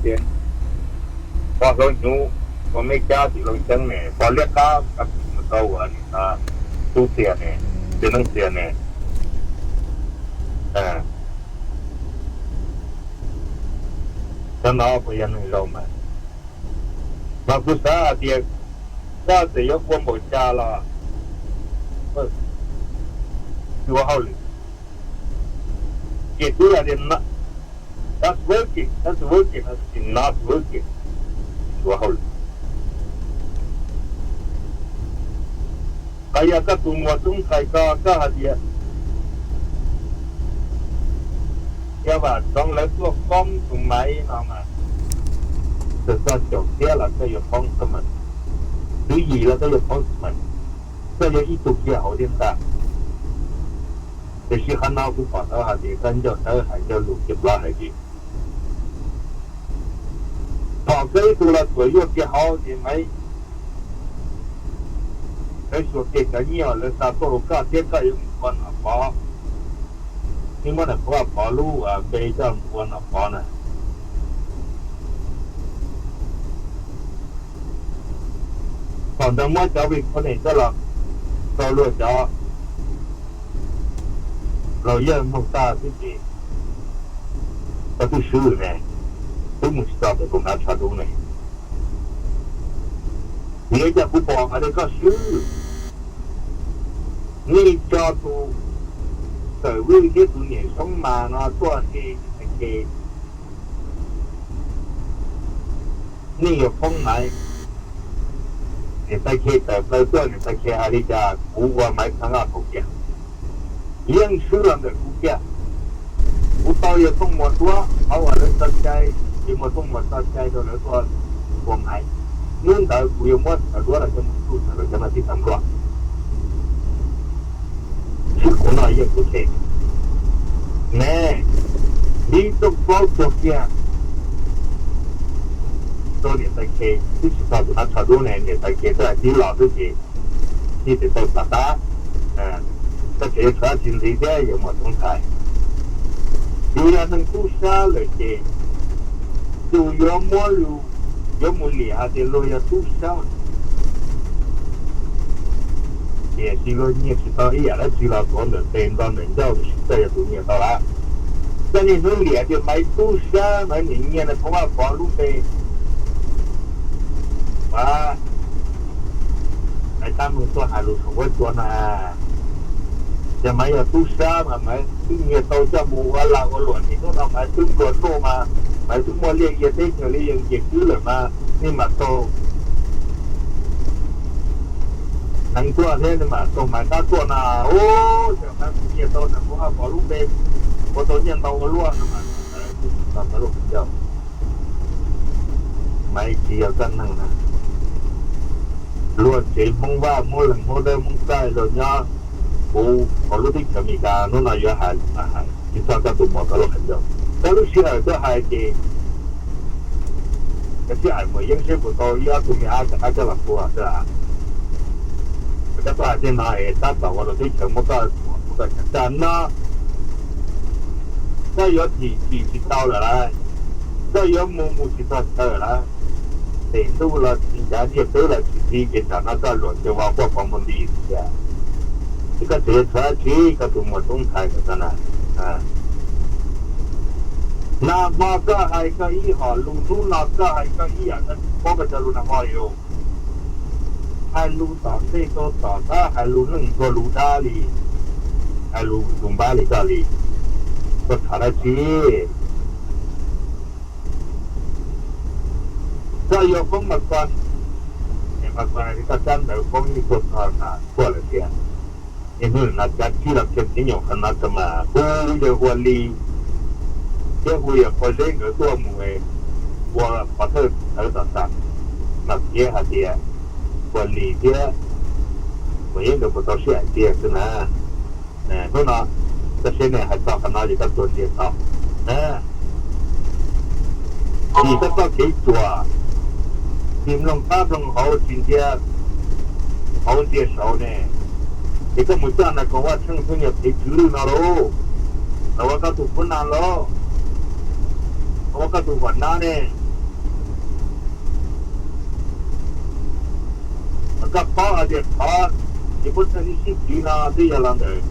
Tias pog Hlob Hnyuv ua Meb Cab tim Looj Ceeb ne, pog Liab Qab kab mus rau uas nim no Tub Txias ne, Txias Neeb Txias ne. Cov no puas yog neeg zoo mas? Mas kuv xav hais tias koj txawm yuav ua npaum cas los tsis ua hauj lwm. Ces twb hais tias that's working, that's working, no tsis not working, tsis ua hauj lwm. Qhov yog koj tus muam Tub Ntxhais ko koj hais tias yog vam tsoov lawv tuaj poob tus maiv no mas, txog caum txhiab los koj yuav poob txoj mas, tsib yim los koj yuav poob txoj mas, koj yuav ib tug kiag hauv thiab ntag. Tiam sis qhov no kuv pom tau hais tias koj ncauj dawb hais ncauj lus kiag plaub hais tias thaum koj ib tug los tsuam yuaj kiag hauv ces maiv, lawv xyuas kiag cov nyiaj uas lawv xa tuaj rau koj thiab koj yuav mus ua nom pov, nej muab nom pov lub npe coj mus ua nom pov na. Thaum ntawd muab cov vij khab ne coj los rau luag cov laus yawg mloog tag xwb ces koj twb swb ne, twb mus tsis tau pem tus hnav tsho dub ne. Vim li cas kuv pom hais tias koj swb? Nej tso tus Xawm Vwj thiab tus niam Soob Mas no tuaj ces niam tais Khe, nej yuav poob maiv. Niam tais Khe tawm plaws tuaj, niam tais Khe hais li cas kuv ua maiv thaj laj tau kiag, yeej swb los ntawm kuv kiag. Kuv tau yawg Tooj Muas duab qhov uas lawv tso cai, yawg Muas Tooj Muas tso cai rau lawv tuaj ua maiv. Hnub ntawd kuv yuav muab cov duab no coj mus tsuj tawm rau cov no tib tag npluaj. Sib qhuas no yeej kuv them ne, li rooj plaub tsuag kiag rau niam tais Khe, twb tsis txog tus hnav tsho dub ne, niam tais Khe twb hais tib los xwb ces nej tes taw plas tab, koj tseem yuav tshuav dab tsi ntxiv thiab yawg Muas Tub Ntxhais? Yus yog neeg tub sab lawm ces yus yuav muab, yuav mus liam hais tias luag yog tub sab. Tiam sis luag nyiag tsis tau ib yam dab tsi los tuav ntawm tes nto ntawm ncauj, tiam sis koj yog tus nyiag tau lawm. Koj niaj hnub liam tias Maiv tub sab, Maiv niam nyiag nws Phoo Vaj Pov lub npe. Ua, Maiv tab meeg tuaj hais lus saum huab cua na. Yog Maiv yog tub sab mas Maiv twb nyiag tau coj mus ua lag ua luam, niaj hnub no Maiv twb nplua nuj mas, Maiv twb muaj liaj ia teb chaws li yawg Nkias Kwb lawm mas, nej mam tau hneev tuaj thiab nej mam tau Maiv qab tuaj na. Ub, yog Maiv mus nyiag tau ntawm Phoo Vaj Pov lub npe, ua tau nyiaj ntau ua luaj no mas, Maiv tsis yog koj neeg na. Luag tsev Hmoob Vaj, Hmoob Leeg, Hmoob Dawb, Hmoob Txaij, luag nyob, kuv hauv lub teb chaws Amelikas hnub no yuav hais, tsis txog koj tus muam koj lub qhov ncauj. Koj lub sij hawm tuaj hais ces koj sij hawm mus yeeb seb puas tau ib ob tug me ab rov qab coj los pua xwb. Koj tuaj hais tej no es tab tom ua rau teb chaws muab koj, muab koj tsa no. Koj yuav thim thim tsis tau lawm lauj, koj yuav mus mus tsis txog chaw lawm. Tes ntuj los tsis ncav, ntiaj teb los tsis txi, ces tsam no koj luam cia vau quaj pov npoo nti tiag. Es koj tseem yuav tshuav dab tsi, koj tus muam tub ntxhais ntawm no na? Nag hmo koj hais koj ib hom lus, hnub no koj hais koj ib yam, koj tsis paub koj cov lus nag hmo li lauj. Hais lus tom ntej rau tom qab, hais lus neej nrog lus dab li, hais lus tus npab li koj li. Koj tham dab tsi? Koj yuav foob Mas Kos, Mas Kos hais tias koj sab ntawd foob yeej tuag txog tas tshuaj lawm tiag. Niaj hnub no kav tsij los kheej tib nyuag qhov no tso mas, hu yawg Hua Lis thiab hu yawg Qhua Zeb nkawd tuaj mus ua pov thawj ntawd tom tas, mas piav hais tias Hua Lis thiab Hua Zeb nkawd puas tau sib hais tiag xwb na. Hnub no koj saib nej hais txog qhov no ces koj tuag ntsia tau. Tsis txhob txoj kev ruam, tsis mloog qab mloog hauv, tsis ntsia hauv ntsia saud ne, ces koj mus coj nais koom Vaj Tsheej pheej yog phev tswv lwj no lauj, los ua koj tus khuab nab lauj, los ua koj tus huam nab ne. Koj paub hais tias qhov ces puab txhaj li sib tiv no twb yog los ntawm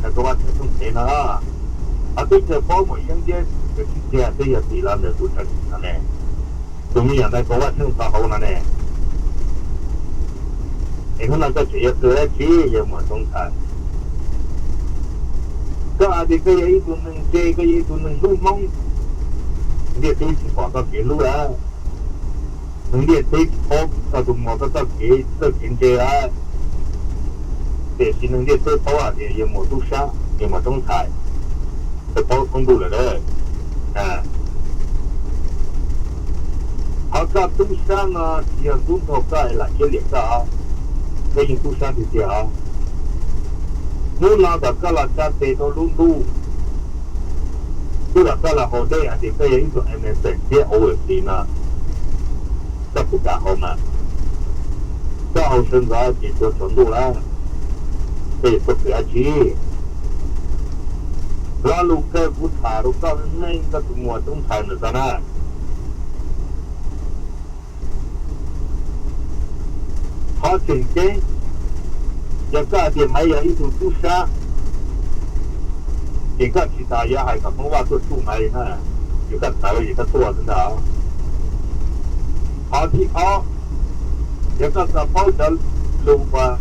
Nais Phoo Vaj Tsheej Tooj Phev no, qhov teb chaws paub muaj yeeb ntiab sib txiag twb yog tim los ntawm tus tswv tsim no ne, tus me nyuam Nais Phoo Vaj Tsheej tau hauv no ne. Es hnub no koj tseem yuav qw dab tsi yawg muam Txoov Ntxhais? Koj hais tias koj yog ib tug neeg ntse, koj yog ib tug neeg hlub Hmoob, ntiaj teb tsis pom koj kev hlub lawm. Neeg ntiaj teb tsis paub koj tus muam koj txoj kev txawj kev ntse lawm. Tiam sis neeg ntiaj teb paub hais tias yawg muam tub sab, yawg muam Txoov Ntxhais, koj paub thoob ntuj lawm a. Qhov koj tub sab no tsis yog ntxub nkaus koj es lam iab liam koj, koj yeej tub sab tiag tiag os. Hnub no kom koj los tsa tes rau lub ntuj, twb kom koj los haus dej hais tias koj yog ib tug Emerson thiab Overseas no, koj puas kam haus mas? Koj haus sawv ntxov ces tuag tsaus ntuj lawm, koj yuav tuaj qw dab tsi? Lo lus kawg kuv tham rau koj meej meej, koj tus muam Txoov Ntxhais ntawm koj na. Qhov tseem ceeb, yog koj hais tias Maiv yog ib tug tub sab, ces koj tsis tas yuav hais kom Hmoob Vaj tuaj tsuj Maiv li na. Yog koj txawv ces koj tuaj xwb ntag. Qhov thib ob, yog koj xav paub cov lus uas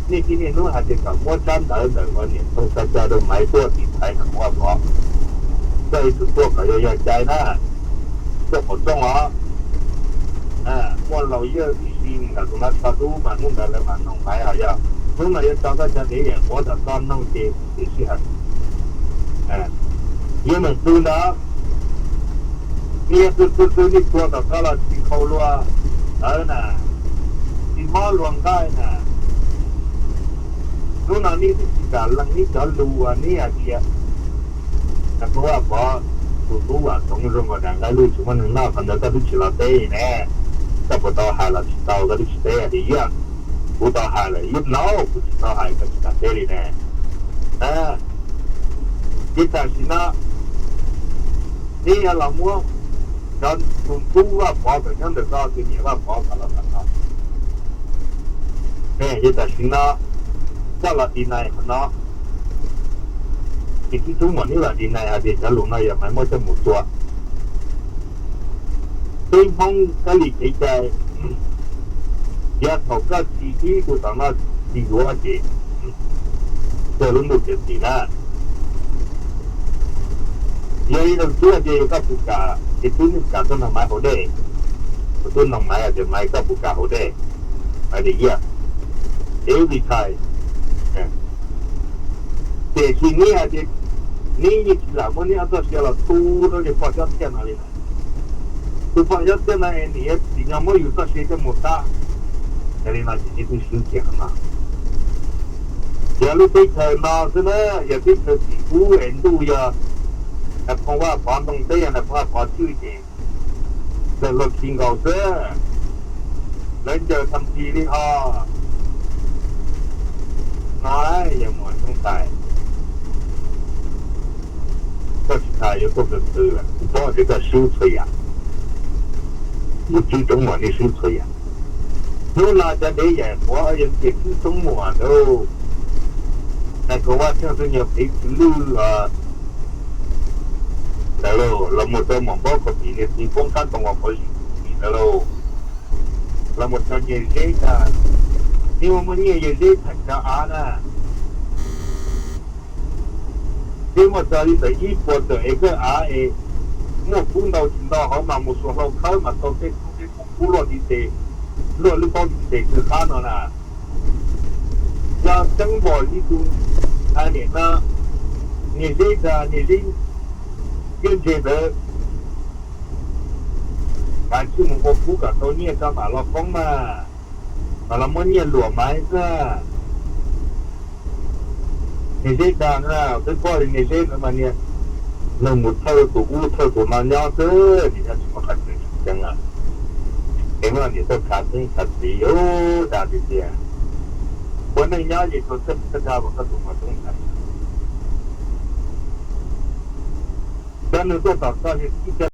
niaj txij niaj hnub hais tias kom muab tsab ntawv ntawm uas niam Ntxoov Xav Cai rau Maiv tuaj tiv thaiv Nais Phoo Vaj Pov, koj yuav tsum tuaj kom yog yog cai na, tuaj qaum rooj os. Muaj laus yawg tib si mus nram tus no tso dub mas hnub ntawd lawv mam noog Maiv os. Yog hnub no yuav tso koj cov dev yam quav tom koj noog ces tiam sij hawm. Yog meem qw ntawd, nej yog qw qw qw nej tuag tom koj los tsis khaus luag ntawd na, tsis mob luag nqaij na. Hnub no nej twb tsis kam lees neb cov lus uas neb hais tias Nais Phoo Vaj Pov tus tub Vam Txoov zoo nkaus daim nqaij luj tsis muaj neeg noj, qhov ntawd koj twb tsis los teb ne. Koj puas tau hais los tsis tau, koj twb tsis teb hais tias yog kuv tau hais lawm, yog no kuv tsis tau hais koj tsis kam teb li ne. Ces tam sim no neb yuav los muab cov tus tub Vaj Pov kom nyob ntawm koj tus niam Vaj Pov kom los tom no. Ces tam sim no koj los deny qhov no, ces tib tub muam neb los deny hais tias cov lus no yog Maiv muab coj mus tua. Peb Hmoob kab li kev cai, yog thaum koj tsis ib tug tom no tsis yuav ces kawg lub ntuj txiav txim na. Yog li no twb hais tias yog koj puas kam ces twb kam tuaj nrog Maiv haus dej, kuv twb nug Maiv hais tias Maiv koj puas kam haus dej, Maiv tias yog, ces wb tiv thaiv. Tiam sis neb hais tias neb yeej tsis lam muab neb ob txoj sia los tu rau niag poj Xyob Txhiaj no li na. Tus poj Xyob Txhiaj no es nim yuav tsim nyog muab yus txoj sia coj mus tag. Yog li no ces neb twb swb kiag qhov no. Yog lub teb chaws no xwb na, yog teb chaws tim ub es ntuj yog Nais Phoo Vaj Pov ntoo, teb yog Nais Phoo Vaj Pov tswj ces lawv luag khi nkaus xwb, lawv ncaws tham tis li ho. No yog muam Txoov Ntxhais, koj tsis tas yuav tuaj qw qw lawm, kuv paub tias koj swb txhua yam, mus tswb roob muam nej swb txhua yam. Hnub no cov dev yam quav yog cia tswb roob muam ntawd, Nais Phoo Vaj Tsheej xwb nyuag pev tsw lwj ntawd lauj, los mus rau muam Npaub Qhov Pim niag txiv poob qab ntoo uas quav zis ntawd lauj, los mus rau Nyiaj Zeb ntag, neb muaj muaj nyiaj Nyiaj Zeb thaij cov av na, neb muaj txog li ntawm ib puas tawm es kawg av es muaj kub ntau tsis ntau hauv mas mus xuas hlau khawb mas tau tej kub, tej kub luaj ntiv tes, luaj lub paub ntiv tes kawg qab no na. Yog tseeb npaum li tus hais niam no, Nyiaj Zeb ntag, Nyiaj Zeb Nyiaj Zeb ntawd, kav tsij mus ua kub kom tau nyiaj tso mam los poob mas, mam los muab nyiaj luam Maiv xwb. Nyiaj Zeb ntag na, peb paub li Nyiaj Zeb ntawd mas niag neeg mus thawj tus ub thawj tus no nyob xwb, nws nyob tsis muaj qhov tseem tseeb. Es hnub no niam tuaj khav txheeb khav txiv ub dag tiag tiag. Ua neej nyob ces tsuas txawj dag uas koj tus muam Txoov Ntxhais. Cov neeg tuaj tom koj yog ib co